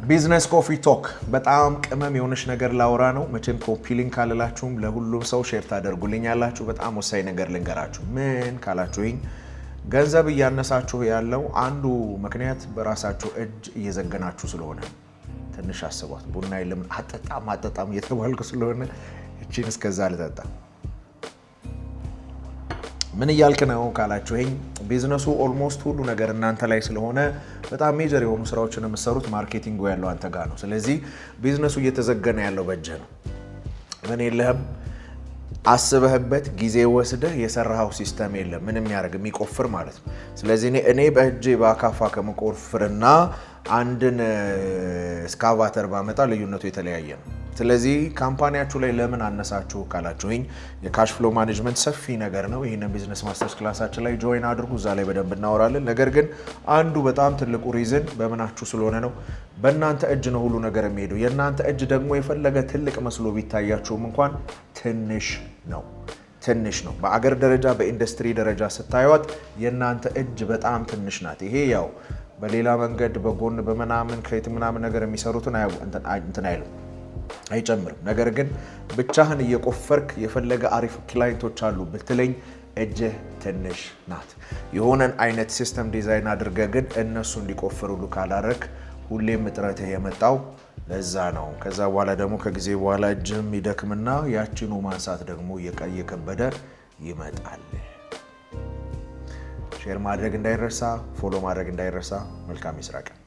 Business Coffee Talk በጣም ቅመም የሆነች ነገር ላወራ ነው። መቼም copy link አልላችሁም፣ ለሁሉም ሰው share ታደርጉልኛላችሁ። በጣም ወሳኝ ነገር ልንገራችሁ። ምን ካላችሁኝ፣ ገንዘብ እያነሳችሁ ያለው አንዱ ምክንያት በራሳችሁ እጅ እየዘገናችሁ ስለሆነ። ትንሽ አስቧት። ቡና የለም አጠጣም አጠጣም እየተባልኩ ስለሆነ እቺን እስከዛ ልጠጣ። ምን እያልክ ነው ካላችሁኝ፣ ቢዝነሱ almost ሁሉ ነገር እናንተ ላይ ስለሆነ በጣም major የሆኑ ስራዎችን የምትሰሩት marketing ኡ ያለው አንተ ጋር ነው። ስለዚህ ቢዝነሱ እየተዘገነ ያለው በእጅህ ነው። ምን የለህም፣ አስበህበት ጊዜ ወስደህ የሰራኸው system የለም፣ ምንም ያደርግ የሚቆፍር ማለት ነው። ስለዚህ እኔ በእጄ በአካፋ ከምቆፍርና አንድን እስካቫተር ባመጣ ልዩነቱ የተለያየ ነው። ስለዚህ company ያችሁ ላይ ለምን አነሳችሁ ካላችሁኝ፣ የ cash flow management ሰፊ ነገር ነው። ይህንን business masters class ኣችን ላይ join አድርጉ፣ እዛ ላይ በደንብ እናወራለን። ነገር ግን አንዱ በጣም ትልቁ reason በምናችሁ ስለሆነ ነው። በእናንተ እጅ ነው ሁሉ ነገር የሚሄደው። የእናንተ እጅ ደግሞ የፈለገ ትልቅ መስሎ ቢታያችሁም እንኳን ትንሽ ነው፣ ትንሽ ነው። በአገር ደረጃ፣ በኢንዱስትሪ ደረጃ ስታዩት የእናንተ እጅ በጣም ትንሽ ናት። ይሄ ያው በሌላ መንገድ በጎን በምናምን ከየት ምናምን ነገር የሚሰሩትን እንትን አይልም፣ አይጨምርም። ነገር ግን ብቻህን እየቆፈርክ የፈለገ አሪፍ client ኦች አሉ ብትለኝ እጅህ ትንሽ ናት። የሆነን አይነት system design አድርገህ ግን እነሱ እንዲቆፍሩሉ ካላረክ ሁሌም እጥረትህ የመጣው ለዛ ነው። ከዛ በኋላ ደግሞ ከጊዜ በኋላ እጅህም ይደክምና ያችኑ ማንሳት ደግሞ እየከበደ ይመጣል። Share ማድረግ እንዳይረሳ፣ follow ማድረግ እንዳይረሳ። መልካም የስራ ቀን።